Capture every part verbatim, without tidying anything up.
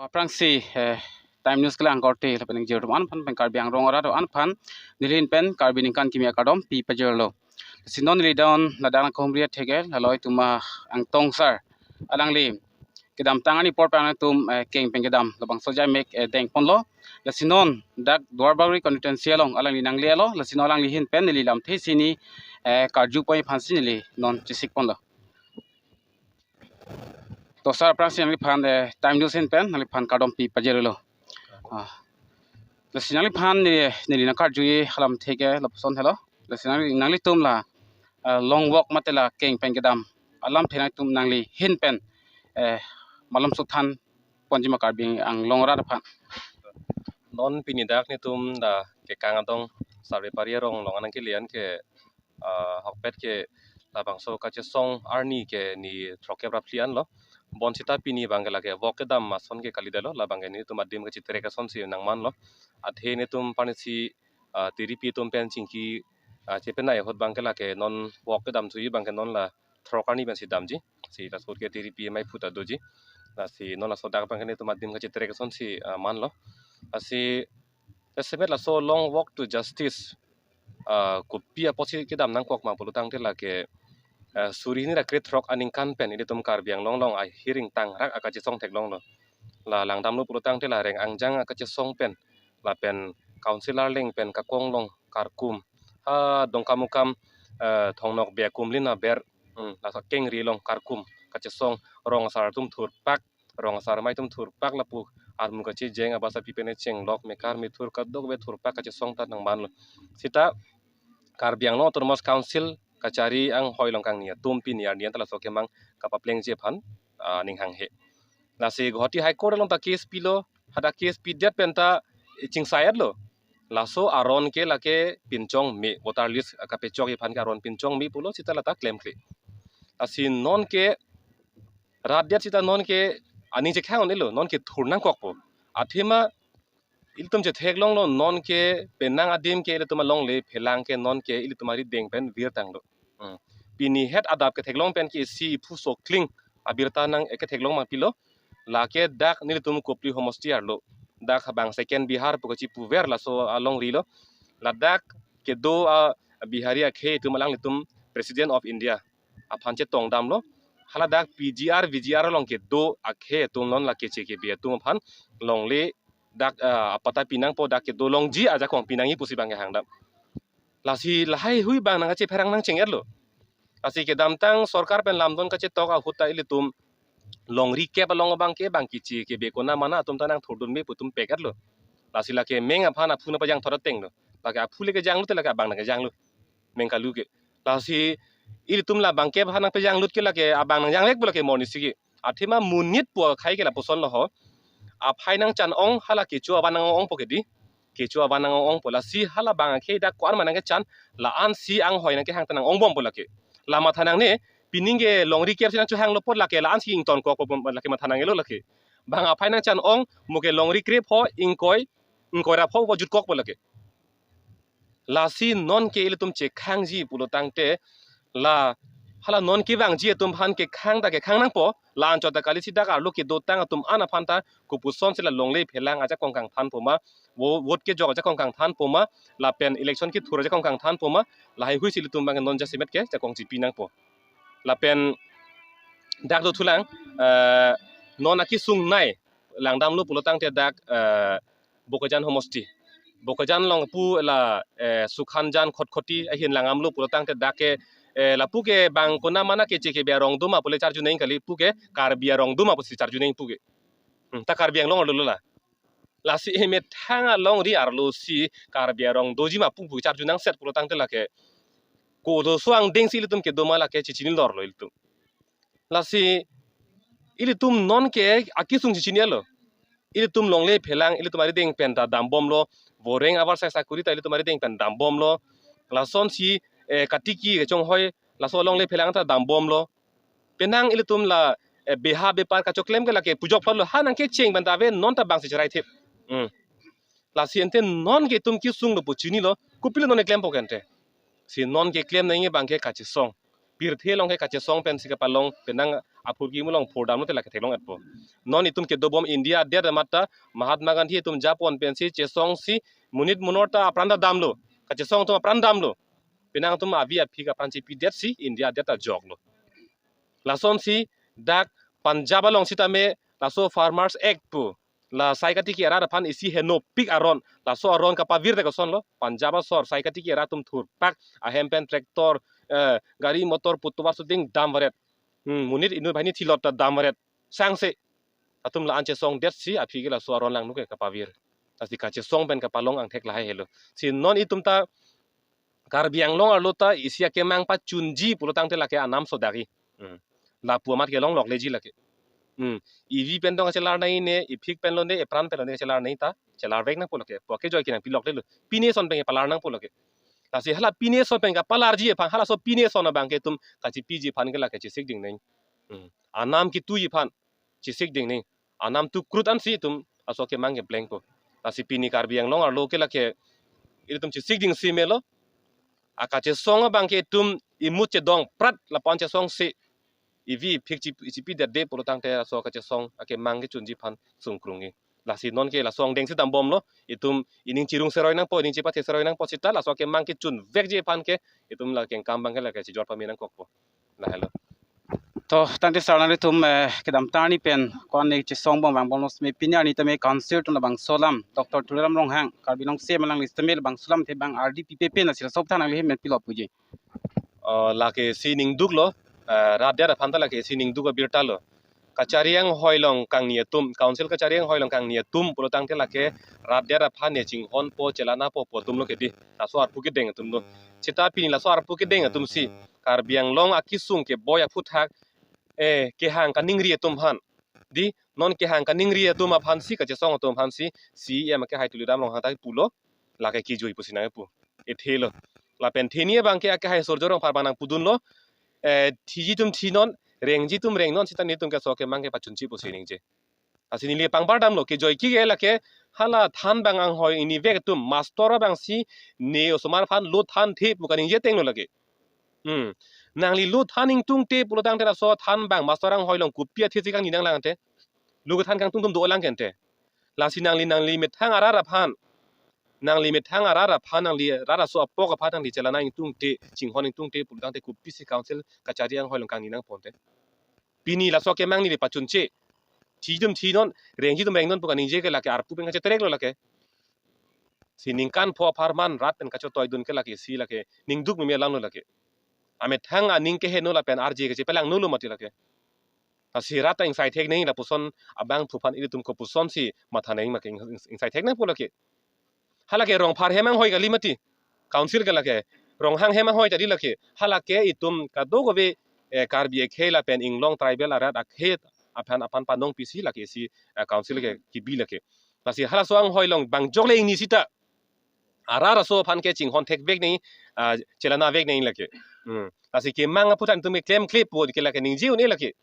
Aphrangsi eh, Time News kelang korte lapen ingjir atum an aphan pen Karbi Anglong arat atum an aphan neli ahin pen Karbi ningkan kimi akardom pi pajirlo. Lasi non neli don ladak nangkehumri atheke lalo itum angtong sar alangli kedamtang arni apor pen atum eh, keng pen kedam labangso ajai mek eh, dengponlo. Lasi non dak Duarbagori constituency along alangli nangle-etlo. Lasi non alangli ahin pen neli lamthe isi hini eh, karju pon aphansi neli non chesikponlo. To sar, aphrangsi nangliphan eh, Time News ahin pen nangliphan kardom pi pajirlo. Ah. Lasi nangliphan neli neli nangkarju alamthe ke lapuson helo. Lasi nangli nanglitum la eh, long walk mate la keng pen kedam alamthe nangtum nangli ahin pen eh, malomso than ponji ma Karbi Anglong arat aphan? Non pini dak netum la kekang adong Sarvepari arong along nangkele-an ke ah, ahokpet ke labangso kachesong arni ke ni throkkep ra phli anlo. Bonsita pini abang ke lake walk kedam ason ke kalidetlo, labang ke netum adim kachetrek asonsi nangmanlo. Athe netum aphansi ah, tiripi atum pen chingki ah, chepenai ahut abang ke lake non walk kedam thuji abang ke non la throk arni pensi damji. Si laso ahut ke tiripi amei phu ta doji. Lasi non laso dak abang ke netum adim kachetrek asonsi ah, manlo. Lasi jasemet laso long walk to justice ah, kopi apotsi kedam nangkok ma pulo tangte lake ah, suri hini ra krethrok aningkan pen ilitum Karbi Anglong along ahir ingtangrak akachesong theklonglo. La langdamlo pulo tangte la reng angjang akachesong pen lapen council arleng pen kakonglong karkum ha Dongkamukam eh, Thongnokbe akumlin aber, hmm, laso kengri along karkum kachesong, rong asar atum thurpak, rong asar amei atum thurpak lapu armu kachejeng abasa pi pen chenglok mekar methur kadokave thurpak kachesong ta nangmanlo. Sita Karbi Anglong Autonomous Council kachari anghoi along kangni atum pini arni anta laso kemang kapaplengji aphan ah, ning hanghe. Lasi Guwahati High Court along ta case pilo, hadak case pidet pen ta chingsai-etlo. Laso aron ke lake pinchong me, voter list kapechokji aphan ke aron pinchong me pulo sita lata klemkle. Lasi non ke rat det sita non ke aning chekhang un-elo, non ke thur nangkokpo. Athema ilitum chetheklonglo, non ke penang adim ke ilitum alongle phelang ke non ke ilitum arideng pen virtanglo. Hmm. Pini het adap ketheklong pen ke isi iphu sokling abirta nang eh, ketheklong ma pilo. Lake dak nelitum Kopili homosti arlo, dak habang Second Bihar pu kachipuver laso alongri lo. Ladak kedo a Bihari akhei atum alanglitum President of India aphan chetongdamlo. Haladak P G R, V G R along kedo akhei atum non la keche kebe atum aphan longle dak ah, apatta pinangpo, dak kedo longji ajakong pinangji pusi abang ke hangdam. Lasi lahaihui abang nangkachepherang nangcheng-etlo. Lasi kedamtang sorkar pen lamdon kachetok ahut ta ilitum longri kep along abang ke bang keche kebe konat mana atum ta nangthurdun me pu atum pek-etlo. Lasi lake meng aphan aphu nangpajangthot atenglo. Lake aphu le kejanglo te lake abang nangkejanglo. Meng kalu ke. Lasi ilitum la bang kep aphan nangpajanglut ke lake abang nangjanglek pu lake morni sigi. Athema monit pu akhei ke lapuson lo ho. Aphai nangchan ong hala kecho avan nang-ongpo ke di. Kecho avan nang-ongpo, lasi hala bang akhei dak ko-an ma nangkechan, la-ansi anghoi nangkehang ta nang-ongbompo lake. La matha nangne, pining ke longri kep si nangchohanglo apot lake, la-ansi ingtonkokpo lake matha nangnelo lake. Bang aphai nangchan ong, mo ke longri krepho, ingkoi, ingkoi rapho, va jutkokpo lake. Lasi non ke ilitum chekhangji pulo tangte, la hala non kevangji atum aphan kekhang ta kekhang nangpo, la anchot ta kali, si dak arlo kedotang atum an aphan ta kopusonsi la longle phelang ajakong kangthanpo ma, vo-, vote kejok ajakong kangthanpo ma, lapen election kethur ajakong kangthanpo ma, lahaihui si ilitum abang non jasemet ke jakong chipi nangpo. Lapen dak dothulang, eh, non akesung nei langdamlo pulo tangte dak, eh, Bokajan homosti. Bokajan along pu la, eh, Sukhanjan Khatkhati ahin langdamlo pulo tangte dak ke, eh, lapu ke bang konat mana keche kebe arong do ma pule charju neng kali, pu ke Karbi arong do ma pusi charju neng pu ke. Hmm, ta Karbi Anglong arlo la. Lasi emethang alongri arlo si Karbi arong doji ma pu pu charju nangset pulo tangte lake. Kodoso angdeng si ilitum kedo ma lake chechinilorlo ilitum. Lasi ilitum non ke akesung chechini-etlo. Ilitum longle phelang ilitum arideng pen ta dambomlo. Voreng avarsai sakuri ta ilitum arideng pen dambomlo. Lasonsi, eh, katiki kachonghoi laso longle phelang ta dambomlo. Penang ilitum la, eh, beha bepar kachoklem ke lake pujok phlotlo, ha nangkecheng pen ta ave, non ta bangsi cherai thip. Hmm. Lasi ante non ke itum kesung lo pu chinilo, kopilo non keklempo ke ante. Si non keklem nangji abang ke kachesong. Pirthe along ke kachesong pensi kepalong, penang aphurkimo along phur damlo te lake theklong-etpo. Non itum kedobom India adet amat ta Mahatma Gandhi itum japon pensi chesongsi monit monor ta apran ta damlo. Kachesong atum apran damlo. Penang atum avi aphik apran chipidetsi India adet ta joklo. Lasonsi dak Punjab along sitame laso Farmers Act pu, la sai katiki arat aphan isi henopik aron, laso aron kapavir te kosonlo, Punjab asor sai katiki arat atum thurpak ahem pen tractor, eh, gari motor pu tovar shooting damvaret. Hmm, monit inut banghini thilot ta damvaret. Sangse atum la-an chesongdetsi aphi ke laso aron langno ke kapavir. Lasi kachesong pen kapalong angthek lahai helo. Si non itum ta Karbi Anglong arlo ta isi akemang pachunji pulo tangte lake anam sodak-i. Hmm. Lapu amat kelong lokleji lake. Hmm. Ivi pen tong kachelar nangji ne, iphik pen lone, ipran pen lone kachelar nangji ta chelarvek nangpo lake. Pu akejoi ke nangpi loklelo. Pine ason pen kepalar nangpo lake. Lasi hala pine ason pen kapalarji aphan, halaso pine ason abang ke itum kachipiji aphan ke lake chesik ding nang. Hmm. Anam kituji aphan chesik ding nang. Anam tukrut ansi itum laso akemang keplengpo. Lasi pini Karbi Anglong arlo ke lake itum chesik dingsi melo. Akachesong abang ke itum imut chedong prat lapu-an chesongsi ivi iphik chip-, chipidetde pulo tangte laso kachesong akemang kechunji aphan sungkrung-i. Lasi non ke laso angdengsi dambomlo, itum ining chirung seroi nangpo, ining chipathe seroi nangpo sita laso akemang kechunvekji aphan ke itum la kengkam abang ke lake chijor pame nangkokpo. Lahelo. To, tangte sir, nanglitum, eh, kedamtang arni pen ko-an ne chesongbom vangbomlo seme, pini arni tame council atum labangso alam, Doctor Tuliram Ronghang, Karbi Anglong C E M alangli seme labangso alamthe abang ardi pipe pen asil sop than nangli hem pen pilo puji. Oh, lake isi ningduklo, eh, rat adet aphan ta lake isi ningduk abirta lo. Kachari anghoi along kangni atum, council kachari anghoi along kangni atum pulo tangte lake rat adet aphan ne chinghonpo, chelanapo pu atumlo ke dei. Laso arpu kedeng atumlo. Sita pini laso arpu kedeng atumsi Karbi Anglong akesung keboi aphuthak, eh, kehang kaningri atum aphan. Dei, non kehang kaningri atum aphansi, kachesong atum aphansi, C E M akehai Tuliram Ronghang ta pulo, lake kejui pusi nangpu. Ethelo. Lapen theni abang ke akehai Surjya Rongphar abang nangpudunlo, eh, thiji atum thinon, rengji atum rengnon, sita nelitum ke laso akemang kepachunji pusi ningje. Lasi neli pangbar damlo, kejoi ke lake hala than abang anghoi inivek atum, master abangsi ne osomar aphan lo thanthe pu kaningje atenglo lake. Hmm. Nangli lo than ingtungte pulo tangte laso than abang master anghoi along kopi athesi kangni nanglang ante. Lo kethan kangtung atum dolang ke ante. Lasi nangli, nangli methang arat aphan, nangli methang arat aphan, nangli rat aso apok aphan nangli chelana ingtungte, chinghon ingtungte pulo tangte kopisi council kachari anghoi along kangni nangponte. Pini laso akemang neli pachunche. Thiji atum thinon, rengji atum rengnon pu kaningje ke lake arpu pen kachetereklo lake. Si ningkan pho apharman rat pen kachotoidun ke lake isi lake ningduk meme alamlo lake. Amethang aning keheno lapen arje kachepalangno lo mati lake. Lasi rat ta ingsai thek nang lapuson abangphu aphan ilitum kopusonsi matha nang ma ke ing-, ing-, ingsai thek nangpo lake. Halake Rongphar hem anghoi kali mati. Council ke lake. Ronghang hem anghoi ta dei lake. Halake itum kadokave, eh, Karbi akhei lapen inglong tribal arat akhei aphan aphan panong pisi lake isi, eh, council ke kibi lake. Lasi halaso anghoi along bang jokle ingni sita arat aso aphan ke chinghon thekvek nang, ah, chelanavek nang lake. Hmm. Lasi kemang aphuthak itum klemkle po ke lake ningje un-e lake.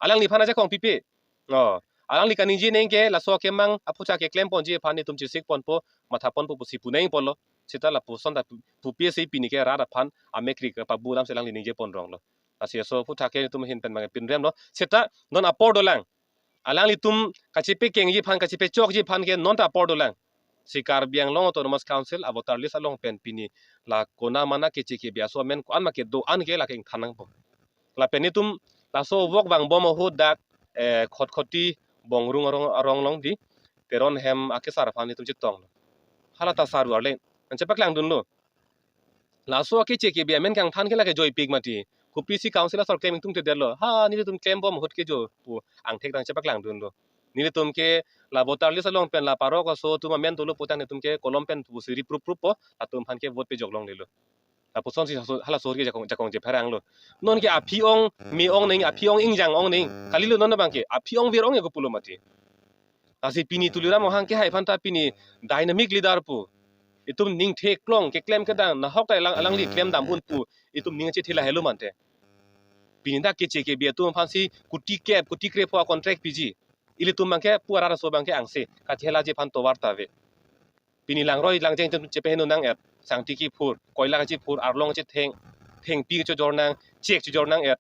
Alangliphan ajakong pipe. Oh, alangli kaningje nang ke laso akemang aphuthak keklemponji aphan itum chesikponpo, mathaponpo pusi pu nangponlo. Sita lapuson ta pu-, pupisi pini ke rat aphan amekri kepabu damsi alangli ningjeponronglo. Lasi laso aphuthak ke itum ahin pen mang pinremlo. Sita non apor dolang. Alanglitum kachepekengji aphan, kachepechokji aphan ke non ta apor dolang. Si Karbi Anglong Autonomous Council a voter list along pen pini la kona mana keche kebi aso amen ko-an ma kedo-an ke lake ingthan nangpo. Lapen itum laso vok vangbom ahut dak, eh, Khatkhati Bongrung arong, arong along dei, Teron hem akesar aphan itum chetonglo. Hala ta sar arleng nangchepaklangdunlo. Laso akeche kebi amen kangthan ke lake joipik mati. Kopisi council asor klem ingtungtedetlo. Ha, nelitum klembom ahut ke jo pu angthek nangchepaklangdunlo. Nelitum ke la voter list along pen la parok aso atum amen dolo putang nelitum ke kolom pen pusi ri prup prup po, latum aphan ke vote pejok longlelo. Lapusonsi halaso, halaso ahut ke jakong, jakong chepheranglo. Non ke aphi ong me-ong nang, aphi ong ingjang ong nang. Kalilo non abang ke aphi ong vir ong ya kopulo mati. Lasi pini Tuliram Ronghang kehai aphan ta pini dynamic leader pu. Itum ning theklong keklem kedang nahok ta alang, alangli klem dam un pu. Itum ning chethe lahelo mante. Pini dak keche kebi atum aphansi kuti kep, kuti krepho a-contract piji. Ilitum abang ke pu arat aso abang ke angse kachelaji aphan tovar ta ave. Pini langroi langjeng itum chepeheno nang-et. Sangti kiphur, koila kachiphur, arlong chetheng, thengpi chojor nang, chek chojor nang-et.